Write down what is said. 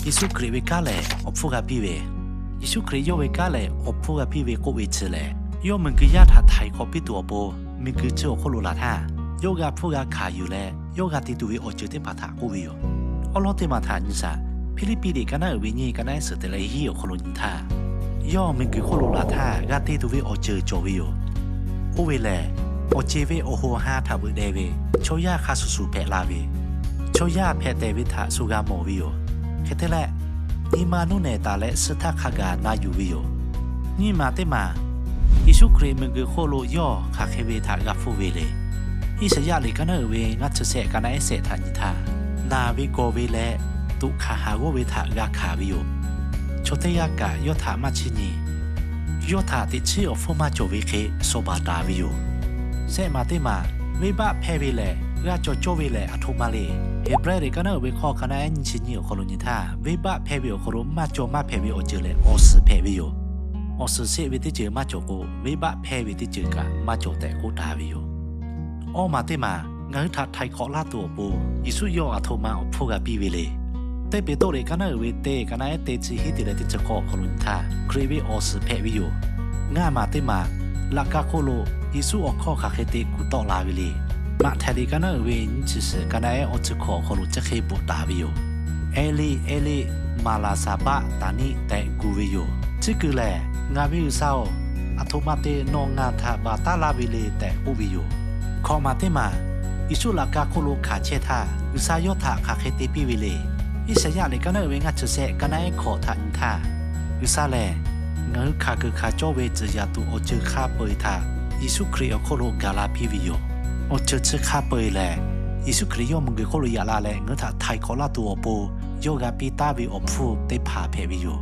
Yeˍsuˆ Hkriꞈ ve kanˉ lehˬ awˬ hpfuhˇ g'a piˇ ve, Yeˍsuˆ Hkriꞈ yawˇ ve kanˉ lehˬ awˬ hpfuhˇ g'a piˇ ve k'oˆ ve chi lehˬ, yawˇ miˬguiˬ yaˇ htaꞈ htaiˍ hk'awꞈ piˇ tuˬ awˬ pon, miˬguiˬ chi awˬ hk'oˆ lo laˬ htaˇ, yawˇ g'a hpfuhˇ g'a hkanˍ yuˬ leh, yawˇ g'a te tuˬ ve awˬ ceuˬ teˇ hpaˍ htaꞈ k'oˆ ve yoˬ. Awˉ lawˉ teˇ maˬ htaꞈ nyi shaˍ. Hpiˇliˇpiˆ liꞈ ka naˉ uiˍ ve nyiˇ, ka naˉ ehˉ suhˍ teꞈ leh hiˉ awˬ hk'aw lo nyi htaˇ, yawˇ miˬguiˬ hk'oˆ lo laˬ htaˇ, g'a te tuˬ ve awˬ ceuˬ cawˬ ve yoˬ. Oˇ ve lehˬ, awˬ ceˬ ve awˬ hoꞈ awˬ han htaꞈ veuꞈ deh ve, chaw yaˇ hk'a shuˍ shuˍ hpehꞈ la ve, chaw yaˇ hpehꞈ tehˬ ve htaꞈ shu g'a mawˬ ve yoˬ. Hk'e te leh, nyi ma nuˇ nehˬ taˍ leh suh htaˇ hk'a gaˬ na yuˬ ve yoˬ. Nyiˇ maˬ teˇ maˬ, Yeˍsuˆ Hkriꞈ miˬguiˬ hk'oˆ lo yawˇ hk'aˬ hk'e ve htaꞈ g'a hpfuhˇ ve le. Iˉsaˍyaˆ liꞈ ka naˉ uiˍ ve ngaˇ chi sehˆ, ka naˉ ehˉ sehˆ htaꞈ nyi htaˇ, naˬ ve gawˬ ve leh tuꞈ hkanˍ haˍ g'awˇ ve htaꞈ g'a hkanˍ ve yoˬ. Chaw teˇ g'aˇ kaꞈ yawˇ htaꞈ maˇ chiˇ nyi. Yawˇ htaꞈ teꞈ chiˉ awˬ hpfuhˇ maˇ cawˬ ve hk'e shawˍ baˬ taˍ ve yoˬ. Sehˆ maˬ teˇ maˬ, venˇbaˆ hpehˇ ve lehˬ g'aˇ cawˬ cawˇ ve lehˬ aˬ htoꞈ ma le. Heˍbrehˇ liꞈ ka naˉ uiˍ ve hk'aw, ka naˉ ehˉ nyiˇ chi nyiˇ awˬ hk'aw lo nyi htaˇ, venˇbaˆ hpehˇ ve awˬ hk'aw lo maˇ cawˬ maˇ hpehꞈ ve awˬ ceuˬ lehˬ, awˬ suhˍ hpehꞈ ve yoˬ. Awˬ suhˍ sheˆ ve teˇ ceuˬ maˇ cawˬ k'o, venˇbaˆ hpehˇ ve teˇ ceuˬ kaꞈ maˇ cawˬ tehꞈ k'oˆ taˍ ve yoˬ. Awˇ maˬ teˇ maˬ, ngaˬ hui htaꞈ htaiˍ hk'awꞈ laˇ tuˬ awˬ pon, Yeˍsuˆ yawˇ aˬ htoꞈ ma awˬ hpfuhˇ g'a piˇ ve le. Teˇ Peˍtruˆ liꞈ ka naˉ uiˍ ve teˇ, ka naˉ ehˉ teˇ chi hiˉ teꞈ leh teˇ chi k'awˇ awˬ hk'aw lo nyi htaˇ, Hkriꞈ ve awˬ suhˍ hpehꞈ ve yoˬ. Ngaˇ maˬ teˇ maˬ, laꞈ ka hk'oˆ lo Yeˍsuˆ awˬ hkawˇ hk'aˬ hk'e te kuˬ tawˆ la ve le. Maꞈhtehˍ liꞈ ka naˉ uiˍ ve nyiˇ chi suhˍ, ka naˉ ehˉ awˇ chi hkawꞈ awˬ hk'aw lo chi hk'e bvuhꞈ taˍ ve yoˬ. Eˇliˆ, Eˇliˆ, maˍ laˍ saˍbaˆtaˍniˆ tehꞈ gu ve yoˬ. Chi kuiˬ lehˬ, Ngaˬ ve G'uiˬsha-oˬ, aˬ htoꞈ ma te nawˬ ngaˬ htaꞈ baˬ taˉ laˇ ve le tehꞈ k'oˆ ve yoˬ. Hkawꞈ maˬ teˇ maˬ, Yeˍsuˆ laꞈ ka hk'oˆ lo hkanˍ chehˇ htaˇ, G'uiˬsha yawˇ htaꞈ hk'aˬ hk'e te piˇ ve le. Iˉsaˍyaˆ liꞈ ka naˉ uiˍ ve ngaˇ chi sehˆ, ka naˉ ehˉ hkawꞈ htaꞈ nyi htaˇ, G'uiˬsha lehˬ, ngaˬ hui hkanˍ kuiˬ hkanˍ cawˇ ve tcuhˍ yaꞈ tuˬ awˬ ceuˬ hk'a peu-eˬ htaꞈ Yeˍsuˆ Hkriꞈ awˬ hk'oˆ lo gaˬ la piˇ ve yoˬ. Awˬ ceuˬ chi hk'a peu-eˬ lehˬ, Yeˍsuˆ Hkriꞈ yawˇ miˬguiˬ hk'oˆ lo yaꞈ la leh ngaˬ hui htaꞈ htaiˍ hk'awꞈ laˇ tuˬ awˬ pon, yawˇ g'a piˇ taˉ ve awˬ hpfuhˇ teˇ hpaˍ hpehꞈ ve yoˬ.